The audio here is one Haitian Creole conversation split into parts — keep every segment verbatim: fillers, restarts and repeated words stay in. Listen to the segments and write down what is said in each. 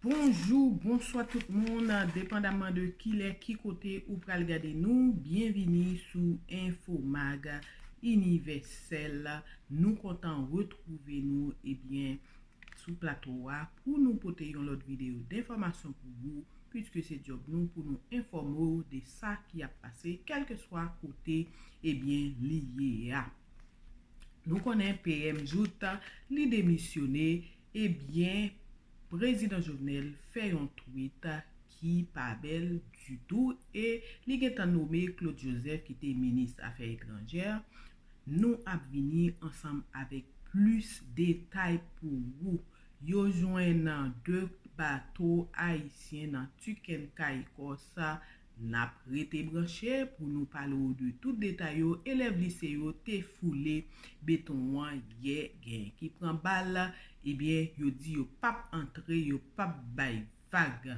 Bonjou, bonswa tout moun, depandaman de kilè, ki kote ou pral gade nou, byenvini sou Infomag Inivèsèl. Nou kontan retwouve nou, ebyen, sou plato a pou nou pote yon lòt videyo denfòmasyon pou ou, puiske se djòb nou pou nou enfòme w de sa ki ap pase, kèlkeswa kote, ebyen, li ye a. Nou konnen P M Jouthe, li demisyone, ebyen, Prezidan Jovenel fè yon tweet ki pa bèl ditou e li gentan nome Claude Joseph ki te minis afè etranjè. Nou ap vini ansanm avèk plis detay pou ou. Yo jwenn de bato ayisyen nan Tuken Caicos. N ap rete branche pou nou pale w de tout detay yo. Elèv lise yo te foule beton an yè, gen ki pran bal, ebyen, yo di yo p ap antre, yo p ap bay vag.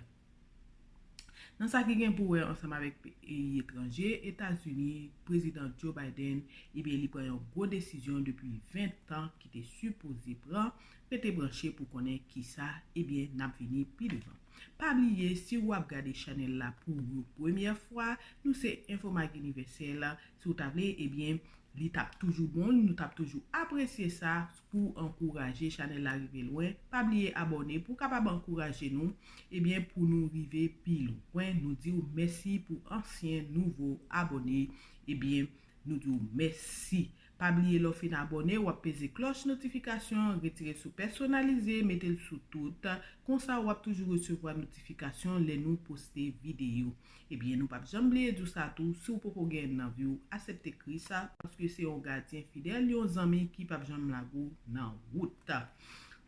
Nan sa ki gen pou wè ansanm avèk peyi etranje, Etazini, Prezidan Joe Biden, ebyen, li pran yon gwo desizyon depi ven tan ki te sipoze pran, rete branche pou konnen kisa, ebyen, n ap vini pi devan. Pa bliye, si w ap gade chanèl la pou yon premyè fwa, nou se Infomag Inivèsèl. Si w ta vle, ebyen, li t ap toujou bon, nou t ap toujou apresye sa pou ankouraje chanèl la rive lwen. Pa bliye abòne pou w kapab ankouraje nou, ebyen, pou nou rive pi lwen. Nou di w mèsi pou ansyen, nouvo abòne, ebyen, nou di w mèsi. Pa bliye lè w fin abòne, w ap peze klòch notifikasyon, retire sou pèsonalize, mete l sou tout. Konsa, w ap toujou resevwa notifikasyon lè nou poste videyo. Ebyen, nou p ap janm bliye di w sa tou, si w poko gen nan vi w, aksepte Kris, paske se yon gadyen fidèl, yon zanmi ki p ap janm lage w nan wout.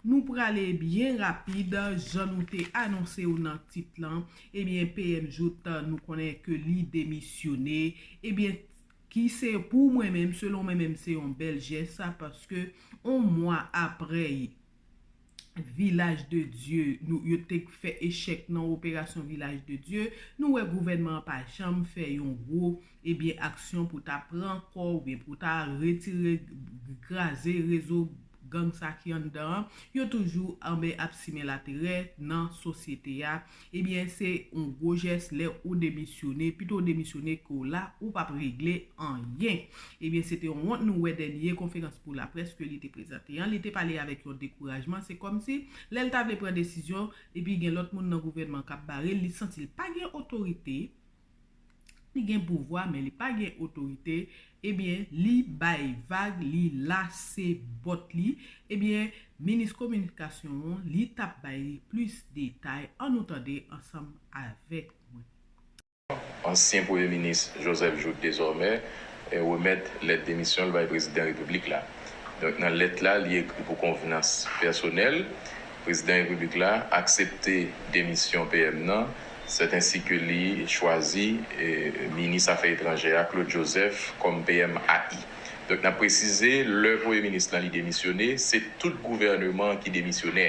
Nou prale byen rapid, jan nou te anonse w nan tit lan. Ebyen, P M Jouthe, nou konnen ke li demisyone. Ebyen, ki se pou mwen menm, selon mwen menm, se yon bèl jès, paske yon mwa apre Vilaj de Dye, nou, yo te fè echèk nan operasyon Vilaj de Dye, nou wè gouvènman an pa janm fè yon gwo, ebyen, aksyon pou ta pran kò oubyen pou ta retire, kraze rezo gang sa ki anndan an. Yo toujou anben ap simen laterè nan sosyete a. Ebyen, se yon gwo jès lè ou demisyone, pito w demisyone ke w la, ou p ap regle anyen. Ebyen, se te yon wont nou wè dènye konferans pou laprès ke li te prezante an, li te pale avèk yon dekourajman. Se kòmsi, lè l ta vle pran desizyon, epi gen lòt moun nan gouvènman k ap bare l, li santi l pa gen otorite, li gen pouvwa, men li pa gen otorite, ebyen, li bay vag, li lase bòt li. Ebyen, minis kominikasyon an, li t ap bay plis detay. Ann nou tande ansanm avèk mwen. Ansyen Premye Minis Joseph Jouthe dezòmè, eh, remèt lèt demisyon l bay Prezidan Repiblik la. Donk, nan lèt la, li ekri pou konvenans pèsonèl, Prezidan Repiblik la aksepte demisyon P M nan, sèt ensi ke li chwazi, eh, Minis Afè Etranjè a, Claude Joseph, kòm P M A I. Donk, n ap presize, lè Premye Minis lan li demisyone, se tout gouvèneman an ki demisyonè.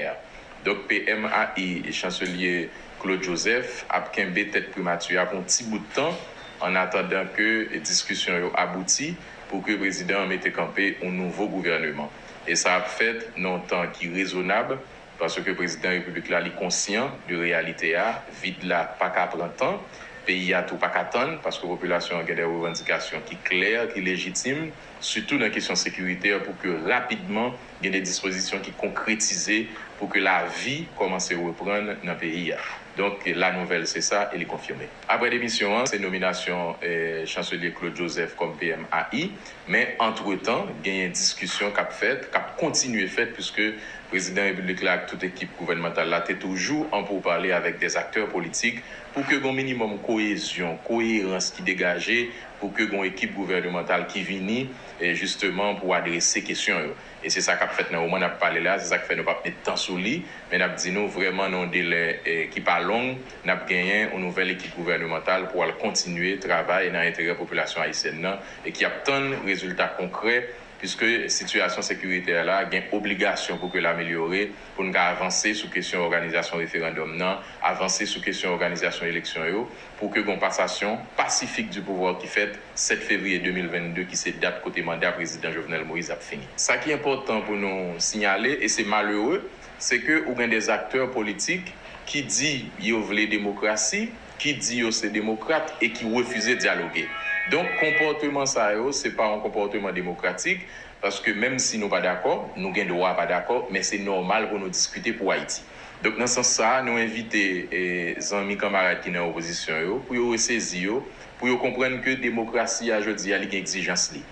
Donk, P M A I, Chanselye Claude Joseph, ap kenbe tèt primati a pou yon ti bout tan, annatandan ke diskisyon yo abouti pou ke prezidan an mete kanpe yon nouvo gouvèneman. E sa ap fèt nan yon tan ki rezonab, paske prezidan repiblik la, li konsyan de reyalite a, vid la pa ka pran tan, peyi a tou pa ka tann, paske popilasyon an gen de revandikasyon ki klè, ki lejitim, sitou nan kesyon sekiritè, pou ke rapidman gen de dispozisyon ki konkretize pou ke lavi kòmanse reprann nan peyi a. Donk, la nouvèl se sa e li konfime. Apre demisyon an, se nominasyon, eh, Chanselye Claude Joseph kòm P M A I, men antretan, genyen diskisyon k ap fèt, k ap kontinye fèt, piske prezidan repiblik la ak tout ekip gouvènmantal la te toujou an poupale avèk dè aktè politik pou ke gen yon minimòm koyezyon, koyerans ki degaje pou ke gen yon ekip gouvènemantal ki vini, eh, jisteman pou adrese kesyon yo. E se sa k ap fèt nan moman n ap pale la, se sa k fè nou p ap met tan sou li, men n ap di nou vrèman nan yon delè, eh, ki pa long, n ap genyen yon nouvèl ekip gouvènemantal pou al kontinye travay nan enterè popilasyon ayisyèn nan e ki ap tann rezilta konkrè, piske sitiyasyon sekirite a la gen obligasyon pou ke l amelyore, pou n ka avanse sou kesyon òganizasyon referandòm nan, avanse sou kesyon òganizasyon eleksyon yo, pou ke gen yon pasasyon pasifik di pouvwa ki fèt sèt fevriye de mil vennde, ki se dat kote manda prezidan Jovenel Moïse ap fini. Sa ki enpòtan pou nou siyale, e se malere, se ke ou gen dè aktè politik ki di yo vle demokrasi, ki di yo se demokrat e ki refize dyaloge. Donk, konpòteman sa yo, se pa yon konpòteman demokratik, paske menm si nou pa dakò, nou gen dwa pa dakò, men se nòmal pou nou diskite pou Ayiti. Donk, nan sans sa a, nou envite, eh, zanmi, kanmarad ki nan opozisyon yo, pou yo resezi yo, pou yo konprann ke demokrasi a jodi a, li gen egzijans li.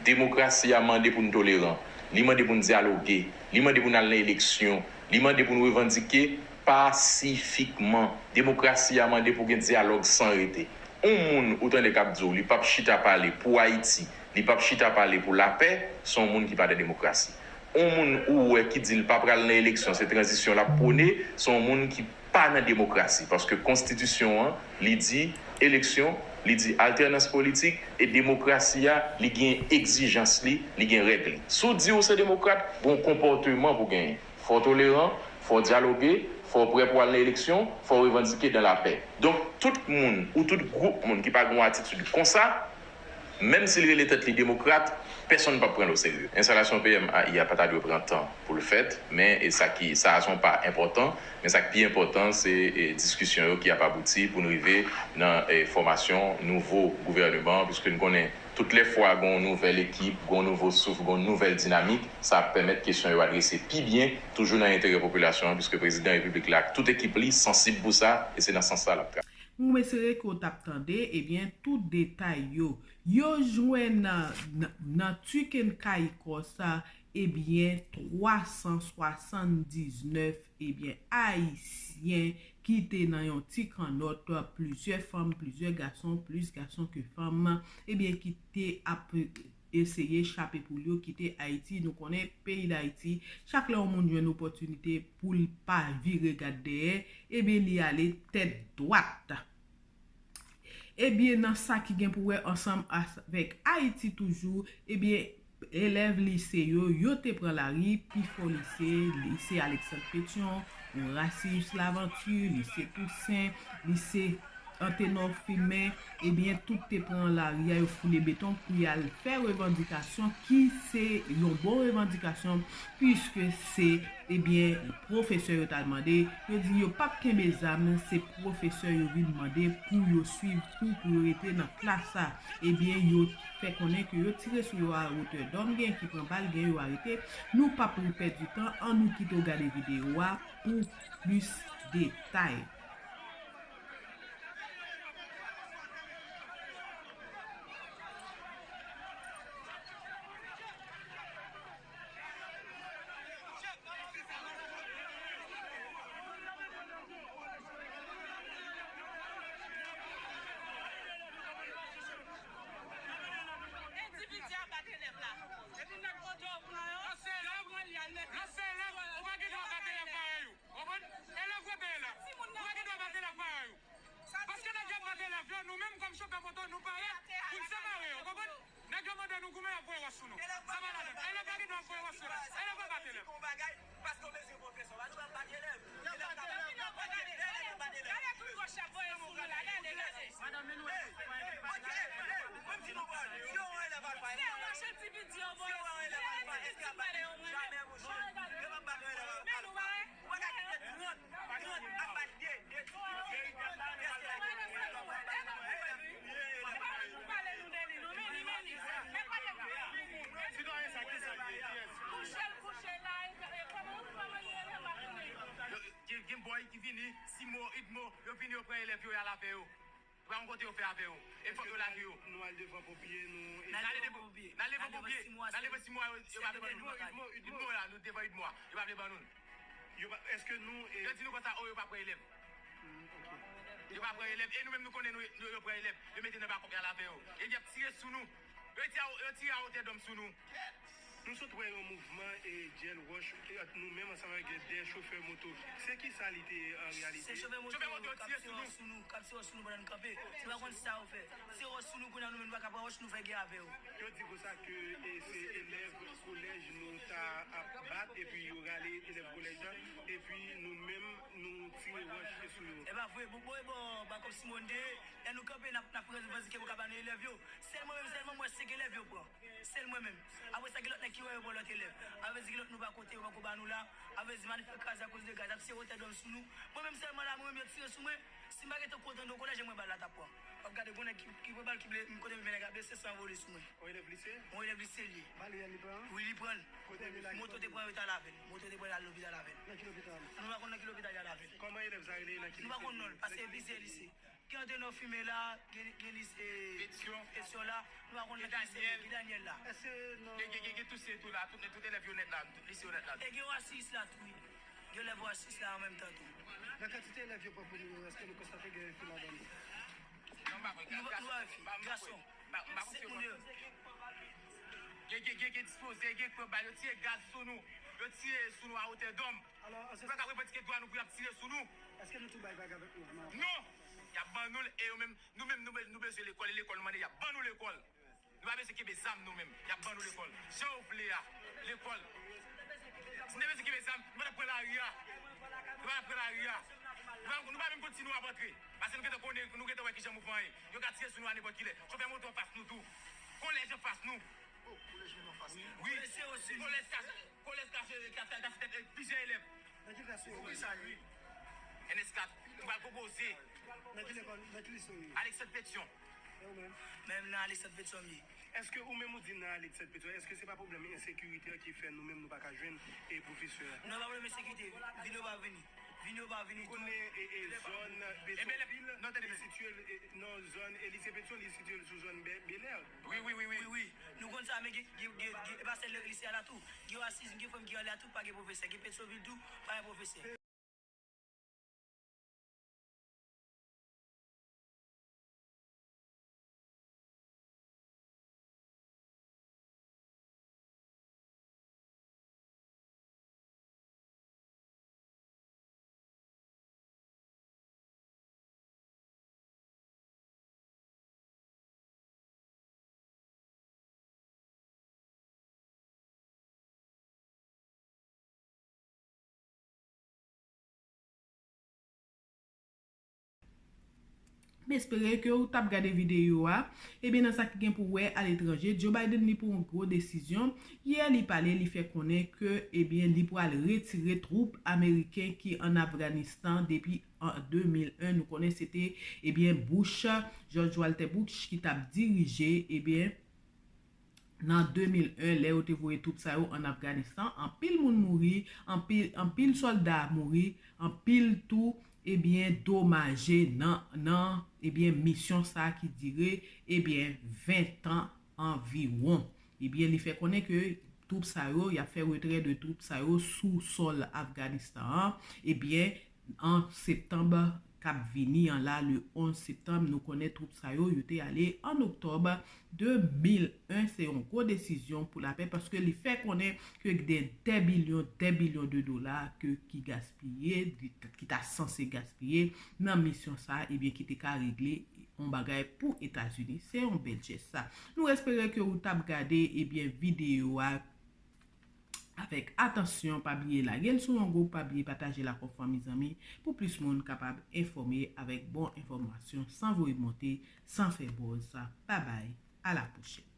Demokrasi a mande pou n toleran, li mande pou n dyaloge, li mande pou n al nan eleksyon, li mande pou n revandike pasifikman. Demokrasi a mande pou gen dyalòg san rete. On moun ou tande k ap di w li p ap chita pale pou Ayiti, li p ap chita pale pou lapè, se on moun ki pa nan demokrasi. On moun ou wè ki di l pa pral nan eleksyon, se tranzisyon l ap pwone, se on moun ki pa nan demokrasi. Paske konstitisyon an, li di eleksyon, li di altènans politik, e demokrasi a, li gen egzijans li, li gen règ li. Si w di w se demokrat, gen yon konpòteman pou genyen. Fò w toleran, fò w dyaloge, fò w prè pou w al nan eleksyon, fò w revandike dans la paix. Donk, tout moun ou tout gwoup moun ki pa gen yon atitid konsa, menm si l rele tèt li demokrat, pèsonn p ap pran l oserye. Enstalasyon P M A I a pa ta dwe pran tan pou l fèt, men e sa ki, sa a se yon pa enpòtan, men sa k pi enpòtan, se, e, diskisyon yo ki ap abouti pou n rive nan, e, fòmasyon nouvo gouvèneman an, piske n konnen tout lè fwa gen yon nouvèl ekip, gen yon nouvo souf, gen yon nouvèl dinamik, sa ap pèmèt kesyon yo adrese pi byen, toujou nan enterè popilasyon an, piske prezidan repiblik la ak tout ekip li sansib pou sa, e se nan sans sa l ap travay. M espere ke w t ap tande, ebyen, tout detay yo. Yo jwenn nan, nan, nan Chicken Caicos, ebyen, twa san swasanndiznèf, ebyen, Ayisyen ki te nan yon ti kannòt, plizyè fanm, plizyè gason, plis gason ke fanm, ebyen, ki te ap eseye chape poul yo kite Ayiti. Nou konnen peyi Dayiti, chak lè yon moun jwenn opòtinite pou l pa vire gad dèyè, ebyen, li ale tèt dwat. Ebyen, nan sa ki gen pou wè ansanm avèk Ayiti toujou, ebyen, elèv lise yo, yo te pran lari, pi fò lise, lise Alexandre Pétion, Horatius Laventure, lise Toussaint, lise Anténor Firmin, ebyen, tout te pran lari a, yo foule beton pou y al fè revandikasyon ki se yon bon revandikasyon, piske se, ebyen, pwofesè yo t al mande, yo di yo p ap kenbe zam, se pwofesè yo vin mande pou yo swiv kou, pou yo rete nan klas la. Ebyen, yo fè konnen ke yo tire sou yo a wotè dòm, gen ki pran bal, gen yo arete. Nou p ap pèdi tan, ann nou kite w gade videyo a pou plis detay. Endividi a bat elèv la. Epi nèg oto yo pran yo, yo pran li al mete. Nan sèlèk, ou pa gen dwa bat elèv parèy ou. Konprann? Elèv rete elèv. Ou pa gen dwa bat elèv parèy ou. Paske nèg yo ap bat elèv yo, nou menm kòm chofè moto, nou parèt pou n separe yo. Konprann? Nèg yo mande nou goumen, y ap voye wòch sou nou. Sa pa ladan. Elèv pa gen dwa voye wòch sou elèv. Elèv pa bat elèv. Paske w bezwen pwofesè, pa nou pral bat elèv. Elèv ka bat elèv, elèv pa bat elèv. Gade kout wòch y ap voye sou nou la, gade, gade. Madanm, men nou wè. Hey, hey, hey, hey, mwen di nou bò, si yo wè elèv al pa, si yo wè elèv al pa, èske y ap bat elèv? Jamè, monchè. Yo p ap bat elèv al pa. Ou pa ka kite trant, trant ap bat de, de, de, de, de, de, de, de, de, Sitwayen sa, kisa l ye? Kiyès? Kouche l kouche la, e, e, kòman, kòman li rele, m pa konnen. Gen, gen bòy ki vini, Simo, Idmo, yo vini, yo pran elèv yo, y al avè yo. Yo pa konn kote yo fè avè yo. E fòk yo lage yo. Nou al devan ponpye, nou. N al devan ponpye. N al devan ponpye. N al devan Simo a, yo pa vle ban nou. Idmo, Idmo. Idmo la, nou devan Idmo a. Yo pa vle ban nou. Yo pa, èske nou, e, yo di nou konsa, o, yo pa pran elèv. Yo pa pran elèv. E nou menm nou konnen nou, nou, yo pran elèv. Yo mete nan bakòp y al avè yo. E y ap tire sou nou. Yo tire a, yo tire a wotè dòm sou nou. Nou sot wè yon mouvman e dyèl wòch e ant nou menm ansanm avèk de chofè moto. Se kisa li te ye an reyalite? Se chofè moto k ap tire wòch sou nou, k ap tire wòch sou nou pandan n kanpe. Nou pa konn sa yo fè. Se wòch sou nou kounye a, nou menm nou pa ka pran wòch, nou fè gè avè yo. Yo di konsa ke, e, se elèv kolèj nou ta ap bat, epi yo rale elèv kolèj la, epi nou menm nou tire wòch sou yo. E pa vre, bon, bon, e bon, bakòp Simon de, lè nou kanpe, n ap, n ap revandike pou ka ba nou elèv yo. Sèl mwen menm, sèlman mwen, senk elèv yo pran. Sèl mwen menm. Apre sa, gen lòt nèg ki wè yo pran lòt elèv. Sa vle di gen lòt nou pa kote, yo poko ba nou la. Avè di manifè kraze akoz de gaz, ap tire wotè dòm sou nou. Mwen menm sèlman la, mwen menm yo tire sou mwen. Si m pa gentan kontan de kolèj, mwen bal la t ap pran. W ap gade gon nèg ki, ki pran bal ki ble, m kote m men nèg la blese, san vole sou mwen. On elèv lise? On elèv lise li ye. Bal li pran? Wi, li pran l. Kote misye? Moto te pran yo t al avè l. Moto te pran l al lopital avè l. Nan ki lopital? Nou pa konn nan ki lopital y al avè l. Kòman elèv sa rele, nan ki lise? Nou pa konn non l, paske plizyè lise. Gen Antenò Fimen la, gen, gen lise Petyon la, nou pa konn nan ki lise, gen Daniel la. Èske nan... Gen, gen, gen, gen tou se tou la, tout, tout elèv yo nèt la, tout lise yo nèt la. E gen Oasis la tou, wi. Gen elèv Oasis la an menm tan tou. Nan kantite elèv yo pran pou nou yo, èske nou konstate gen fi ladan yo? Non, m pa kwè. Nou, nou pa wè fi, gason. M pa, m pa kwè. Senk moun deyò. Gen, gen, gen, gen dispoze, gen pran bal, yo tire gaz sou nou. Yo tire sou nou a wotè dòm. Nou pa ka revandike dwa nou pou y ap tire sou nou. Èske nou tou bay vag avèk nou? Non! Y ap ban nou l, e yo menm, nou menm, nou, be- nou bezwen lekòl, e lekòl nou mande, y ap ban nou lekòl. Nou pa bezwen kenbe zam nou menm, y ap ban nou lekòl. Jan w vle a, lekòl. Si n te bezwen kenbe zam, nou pa t ap pran lari a. Nou pa t ap pran lari a. Nou pa, nou pa menm konn si nou ap antre. Paske nou gentan konnen, nou gentan wè kijan mouvman an ye. Yo ka tire sou nou a nenpòt kilè. Chofè moto anfas nou tou. Kolèj anfas nou. Wi. Kolèj kache, kache, kache tèt plizyè elèv. Nan ki klas ou ye? Wi, sa, wi. N S kat, nou pral konpoze. Nan ki lekòl, nan ki lise ou ye? Alexandre Pétion. E ou menm? Menm nan Alexandre Pétion m ye. Èske ou menm ou di nan Alexandre Pétion, èske se pa pwoblèm ensekirite an ki fè nou menm nou pa ka jwenn e pwofesè a? Non, pa pwoblèm ensekirite. Vini yo pa vini. Vini yo pa vini tou. Konnen e, e zòn Petyonvil, li sitiye, e, nan zòn, e lise Pétion, li sitiye sou zòn Bè- Bèlè. Wi, wi, wi, wi. Wi, wi. Nou konn sa, men gen, gen, gen, gen, e pa sèl lise a la tou. Gen Oasis, gen frè m ki anlè a tou, pa gen pwofesè. Gen Petyonvil tou, pa gen pwofesè. M espere ke ou t ap gade videyo a. Ebyen, nan sa ki gen pou wè aletranje, Joe Biden li pran yon gwo desizyon. Yè, li pale, li fè konnen ke, ebyen, li pral retire twoup ameriken ki ann Afganistan depi an de mil en. Nou konnen se te, ebyen, Bush, George Walter Bush ki t ap dirije, ebyen, nan de mil en, lè yo te voye twoup sa yo ann Afganistan, anpil moun mouri, anpil, anpil sòlda mouri, anpil tou, ebyen, domaje nan, nan, ebyen, misyon sa ki dire, ebyen, ven tan anviwon. Ebyen, li fè konnen ke twoup sa yo, y ap fè retrè de twoup sa yo sou sòl Afganistan an, ebyen, an septanm k ap vini an la, le onz septanm, nou konnen twoup sa yo, yo te ale an oktòb de mil en. Se yon gwo desizyon pou lapè, paske li fè konnen ke gen dè bilyon, dè bilyon de dola ke, ki gaspiye, ki ta sanse gaspiye nan misyon sa, ebyen, ki te ka regle yon bagay pou Etazini. Se yon bèl jès sa. Nou espere ke ou t ap gade, ebyen, videyo a avèk atansyon. Pa bliye lage l sou yon gwoup, pa bliye pataje l ak yon fanmi zanmi pou plis moun kapab enfòme avèk bon enfòmasyon san voye monte, san fè buzz. Babay, a la pwochèn.